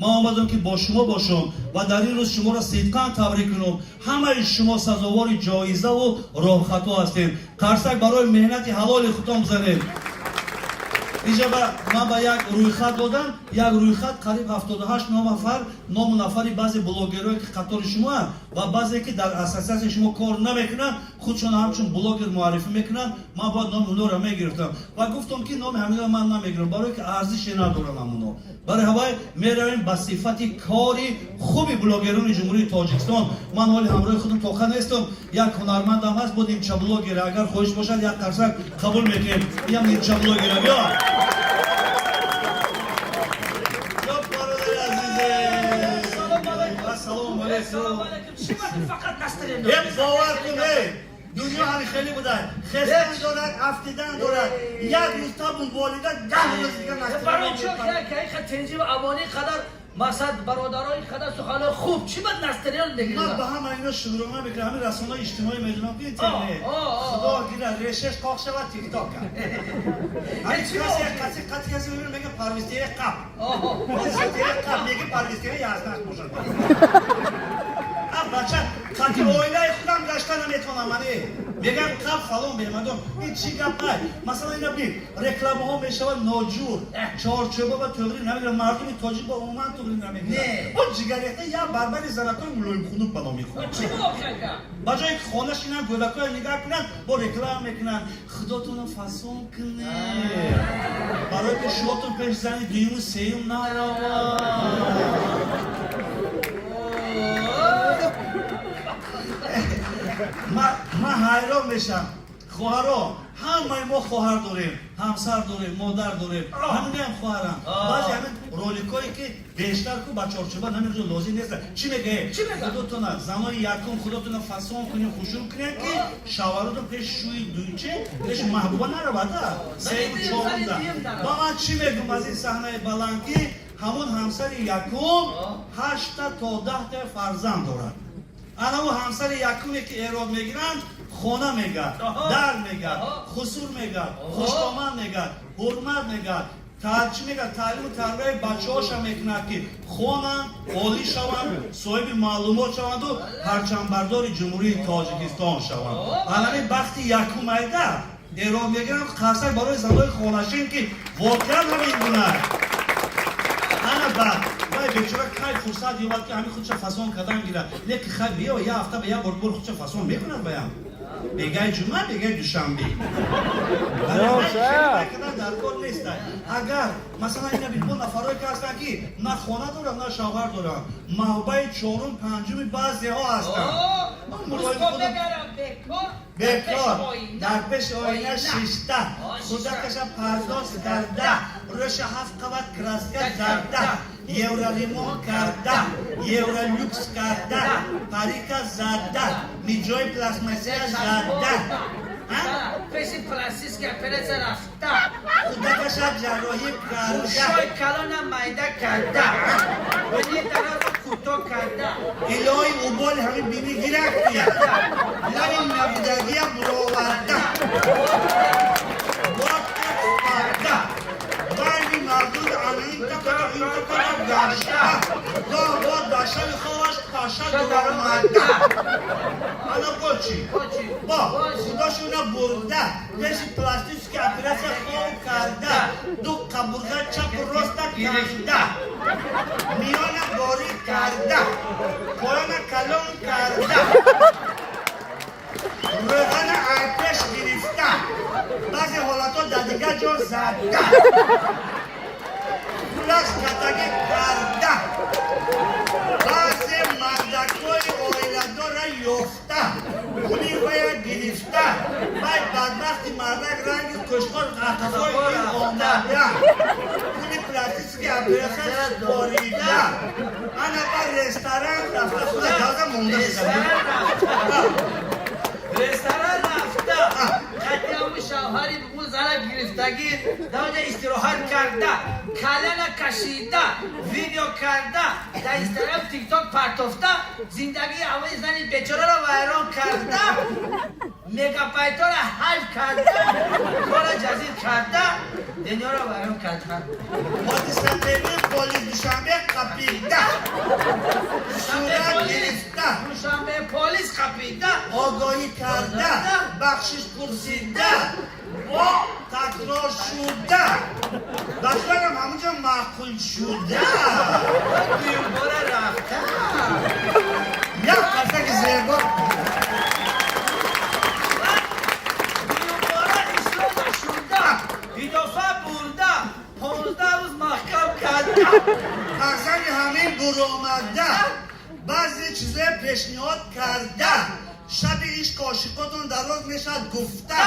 Ман омадам, ки бо шумо бошам ва дар ин рӯз шуморо сидқан табрик кунам. Ҳамаи шумо сазовори ҷоизаву роҳхатҳо ҳастед. Қарсак барои меҳнати ҳалоли худтон бизанед. Инҷа ман ба як рӯйхат додам, як рӯйхат, қариб 78 нафар ному нафари баъзе блогерое, ки қатори шумоанд ва баъзе, ки дар ассотсиатсияи шумо кор намекунанд, худшон ҳамчун блогер муаррифӣ мекунанд. Ман бояд номи онҳоро мегирифтам ва гуфтам, ки номи ҳаминро ман намегирам, барое ки арзише надорам ҳамуно. Барои ҳавай меравем ба сифати кори хуби блогерони Ҷумҳурии Тоҷикистон. Ман ҳоли ҳамроҳи худам тоқа нестам, як ҳунармандам ҳаст, бо нимча блогер. Агар хоҳиш бошад, як қарсак қабул мекунем. Иям нимча блогера, биё. Ассалому алайкум. Бовар кун, дунё ҳами хеле буда, хестан дорад, афтидан дорад. Як рӯз табун болида, 10 рӯз дига. Барои чӣ тенҷи амонӣ қадар мақсад, бародарои қадар суханои хуб, чӣ бад настроение мегирӣ? Ман ба ҳама ино шукрона мекунам. Ҳамин расонаи иҷтимоӣ медонам, ки интернет, худо гира, решаш қоқ шавад, тикток. Ҳамин касе каси қати каси мебинам, мега парвизтея қап, қап, меги парвизтея язнах бошад. Бача, қати оилаи худам гашта наметавонам. Мане мегам қап, фалон бемадон. Ин чӣ гап ай? Масалан, ина бин, рекламаҳо мешавад ноҷур, чорчӯба ба туғри намегирад. Мардуми тоҷик ба умуман туғри намегирад. Бо ҷигарехта як барбари занакои мулоимхунук ба ном мехӯрад. Ба ҷое ки хона шинанд, кӯдакоя нигаҳ кунанд, бо реклама мекунанд: худотонро фасон кунед, барои ки шумотон пеш зани дуюму сеюм наравад. Ман ҳайрон мешам. Хоҳаро, ҳамаи мо хоҳар дорем, ҳамсар дорем, модар дорем, ҳаминаам хоҳарам. Баъзе ҳамин роликое, ки бештар ку ба чорчӯба намерӯ, лозим нест. Чӣ мегӯе? Худотона, занои якум, худотона фасон кунем, хушрӯ кунем, ки шавҳаротон пеши шӯи дуюмче, пеши маҳбуба наравада, сеюм, чорумда. Ба ман чӣ мегӯм аз ин саҳнаи баланд, ки ҳамон ҳамсари якум ҳашта то 10-та фарзанд дорад. Анаву ҳамсари якуме, ки эрод мегиранд, хона мегад, дар мегад, хусур мегад, хуштоман мегад, ҳурмат мегад, чӣ мегад, таълиму тарбияи бачаҳоша мекунад, ки хонанд, олӣ шаванд, соҳиби маълумот шаванду парчамбардори Ҷумҳурии Тоҷикистон шаванд. Анами бахти якум айда эрод мегиранд. Қарсак барои занои хонашин, ки воқеан ҳамин гуна. Ана баъд вай бечора кай фурсат ёбад, ки ҳамин худша фасон кардан гирад? Леки хай, биё, як ҳафта ба як бор бор худша фасон мекунад, баям бегаи ҷумъа, бегаи душанбе дар кор нест. Агар масалан ина бо нафарое ки ҳастанд, ки на хона доранд, на шавҳар доранд, маҳбаи чорум, панҷуми баъзеҳо ҳастанд. Бекор дар пеши оина шишта, худакаша пардоз карда, рӯша ҳафт қабат краска зарда, евроремонт карда, евролюкс карда, парика зада, миҷои пластмассия зада. Пеши пластический операция рафта, худакаша ҷарроҳӣ карда, гӯшои калона майда карда, бини дарозу кӯтоҳ карда, илоҳи уболи ҳамин бини гирак бия, лаби набудагия буроварда, ботокс карда, байни мардуд ана интаката, интаката гашта, гоҳ бод дар шаби хобаш паша дуромада. Ана бо чӣ? Бо худошуна бурда, пеши пластический операция хоб карда, ду қабурға чапу роста канда, миёна борик карда, поёна калон карда, рӯғана айпеш гирифта, баъзе ҳолатҳо дар дигар ҷо зада, пулаш катагӣ карда, баъзе мардакҳои оиладора ёфта, пули вая гирифта, вай бадбахти мардак ранги қӯшқор қафои ин омада, пули пластический операция супорида, ана ба ресторан рафта, худа газа монда шуда. Ресторан рафта, қатиаму шавҳари бу зана гирифтагӣ дар истироҳат карда, калана кашида, видео карда, дар Инстаграм, Тикток партофта, зиндагии аввали зани бечораро вайрон карда, мегабайтҳоро ҳайф карда, кора ҷазир карда, дунёро вайрон карда. Ҳодиса. Полис Душанбе қапида, сурат гирифта, Душанбе полис қапида, огоҳӣ карда, бахшиш пурсида, бо такрор шуда, бахшарам ҳамунҷо маъқул шуда, дуюмбора рафта. Як қарсаки зебо. Дуюмбора ислоҳ нашуда, идофа бурда, 15 рӯз маҳкам карда. Фарзанди ҳамин буромада, баъзе чизое пешниҳод карда, шаби ишқ ошиқотон дароз мешавад гуфта,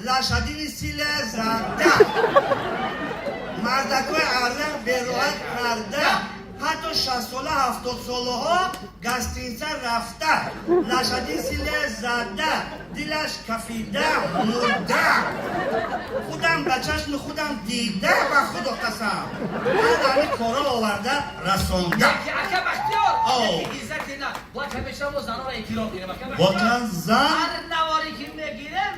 лошадиные силы зада, мардакҳои арра бероҳат карда, ҳатто 60-сола, 70-солаҳо гостиница рафта, лошадиные силы зада, дилаш кафида мурда. Худам ба чашми худам дида, ба худо қасам, ман ҳамин корро оварда расонда. Яки, ака Бахтиёр, Оу. яки иззати на бояд ҳамеша мо занонро эҳтиром гирем, ака Бахтиёр. Воқеан, зан Ҳар наворе ки мегирем,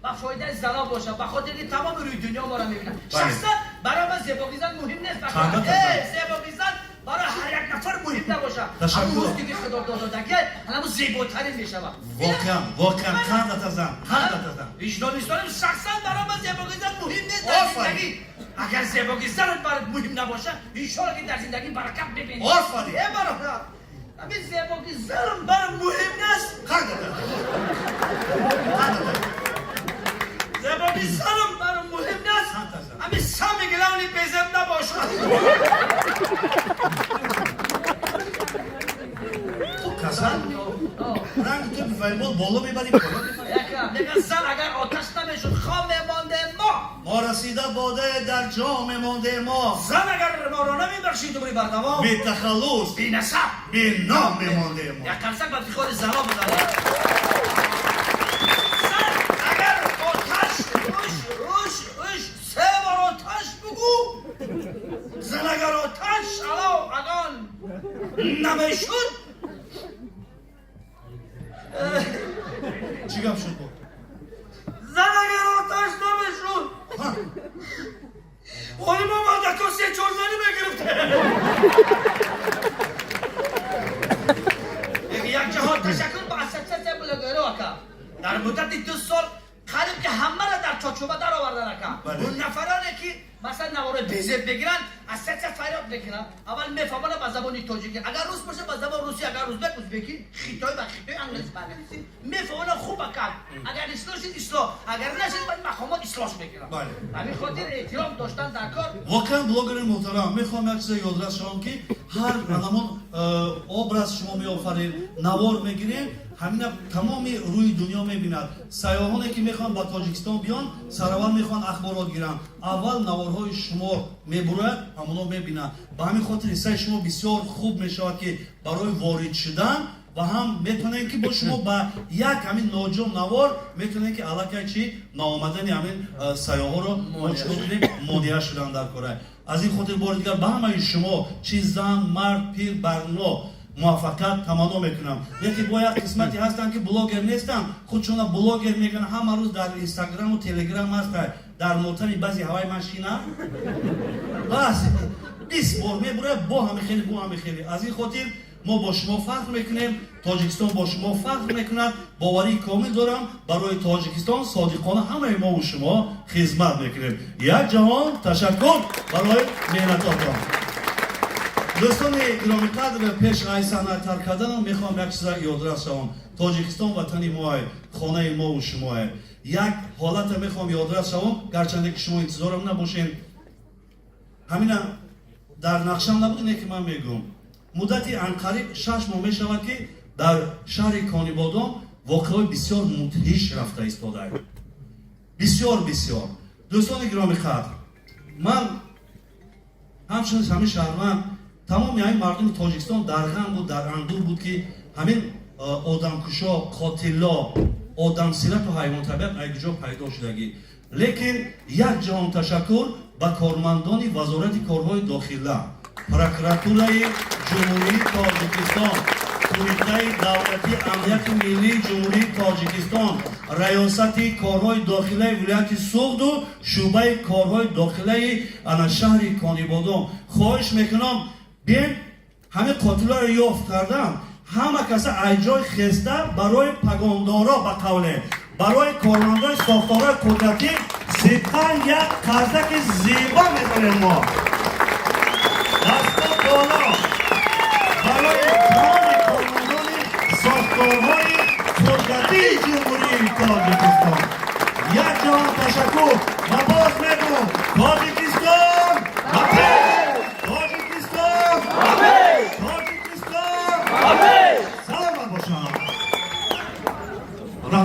ба фоидаи зано бошад, ба хотири ки тамоми рӯи дунё моро мебинад. Шахсан барои ман зебогии зан муҳим нест. Қандата Э, зан. зебогии зан барои ҳар як нафар муҳим набошад. Ташаккур. Ҳамун ҳусне ки худо дододаги, ҳамун зеботарин мешавад. Воқеан, воқеан, қандата зан, қандата зан. Виҷдонистоним, шахсан барои ман зебогии зан муҳим нест дар Офарин. зиндагӣ. Агар зебогии занат барот муҳим набошад, иншолло ки дар зиндагӣ баракат мебинӣ. Офарин. Э, бародар, ҳамин зебогии занам барам муҳим нест. Қандата, қандата. Зебогии занам барам муҳим нест. Қандата зан. Ҳамин самый главный безеб набошад. Ту касал, ранги ту бифаймол, боло мебарӣ, боло мебарӣ. Меган, зан агар оташ намешуд, хом мемонде мо. Мо расида бода дар ҷом мемонде мо. Зан агар моро намебахшид, умри бардавом, бетахаллус, бенасаб, беном мемонде мо. Як қарсак ба ифтихори зано бизанед. Зан агар оташ уш уш уш се бор оташ бугӯ, зан агар оташ алов агон намешуд. Чӣ гап шуд бо? Зан агар оташ намешуд, оли мо мардако се чорзанӣ мегирифтем. Як ҷаҳон ташаккур ба ассотсиатсияи блогерҳо, ака. Дар муддати 2 сол қариб ки ҳамаро дар чорчӯба даровардан, ака. Он нафароне ки масалан наворои безеб мегиранд, ассотсиатсия фарёд мекунад. Аввал мефаҳмонад ба забони тоҷикӣ, агар рус боша, ба забони русӣ, агар узбек, узбекӣ, хитой ба хитой, англис ба англисӣ мефаҳмонад. Хуб, ака, агар ислоҳ шид, ислоҳ, агар нашид, баъд мақомот ислоҳш мекунад. Ҳамин хотир эҳтиром доштан дар кор. Воқеан, блогери муҳтарам, мехоҳам як чиза ёдрас шавам, ки ҳар анамон образ шумо меофаред, навор мегирем, ҳамина тамоми рӯи дунё мебинад. Сайёҳоне ки мехоҳанд ба Тоҷикистон биён, сараввал мехоҳанд ахборот гиранд, аввал наворҳои шумо мебурояд, ҳамоно мебинанд. Ба ҳамин хотир ҳиссаи шумо бисёр хуб мешавад, ки барои ворид шудан ва ҳам метавонем, ки бо шумо ба як ҳамин ноҷо навор метавонем, ки аллакай чи наомадани ҳамин сайёҳоро мо чикор кунем, монеа шудан дар кора. Аз ин хотир бори дигар ба ҳамаи шумо, чи зан, мард, пир, барно, муваффақият таманно мекунам. Яке бо як қисмате ҳастанд, ки блогер нестанд, худшона блогер мегӯянд, ҳама рӯз дар Инстаграму Телеграм ҳастанд. Дар мотами баъзе ҳаваи машина бас 20 бор мебурад, бо ҳами хеле, бо ҳами хеле. Аз ин хотир мо бо шумо фахр мекунем, Тоҷикистон бо шумо фахр мекунад. Боварии комил дорам, барои Тоҷикистон содиқона ҳамаи мову шумо хизмат мекунем. Як ҷаҳон ташаккур барои меҳнатотон. Дӯстони гиромиқадр, пеш ай саҳна тарк карданам мехоҳам як чиза ёдрас шавам. Тоҷикистон ватани моае, хонаи мову шумоае. Як ҳолата мехоҳам ёдрас шавам, гарчанде ки шумо интизорам набошед, ҳамина дар нақшам набуд, ине ки ман мегӯм. Муддати анқариб 6 моҳ мешавад, ки дар шаҳри Конибодом воқеаҳои бисёр мудҳиш рафта истодаанд, бисёр, бисёр. Дӯстони гиромиқадр, ман ҳамчунин ҳамин шаҳрванд, тамоми ҳамин мардуми Тоҷикистон дар ғам буд, дар андӯҳ буд, ки ҳамин одамкушо, қотилло, одамсирату ҳайвонтабиат айгиҷо пайдо шудагӣ. Лекин як ҷаҳон ташаккур ба кормандони Вазорати корҳои дохила, прокуратураи Ҷумҳурии Тоҷикистон. Кумитаи давлатии амнияти миллии Ҷумҳурии Тоҷикистон, Раёсати корҳои дохилаи вилояти Суғду шӯъбаи корҳои дохилаи ана шаҳри Конибодом. Хоҳиш мекунам, бен ҳамин қотиларо ёфт кардан, ҳама каса аз ҷой хеста барои пагондоро, ба қавле, барои кормандои сохторҳои қудратӣ сидқан як қарсаки зебо мезанем мо. Дасто боло барои тамоми кормандони сохторҳои қудратии Ҷумҳурии Тоҷикистон. Як ҷаҳон ташаккур ва боз мегӯм, тоҷикистон.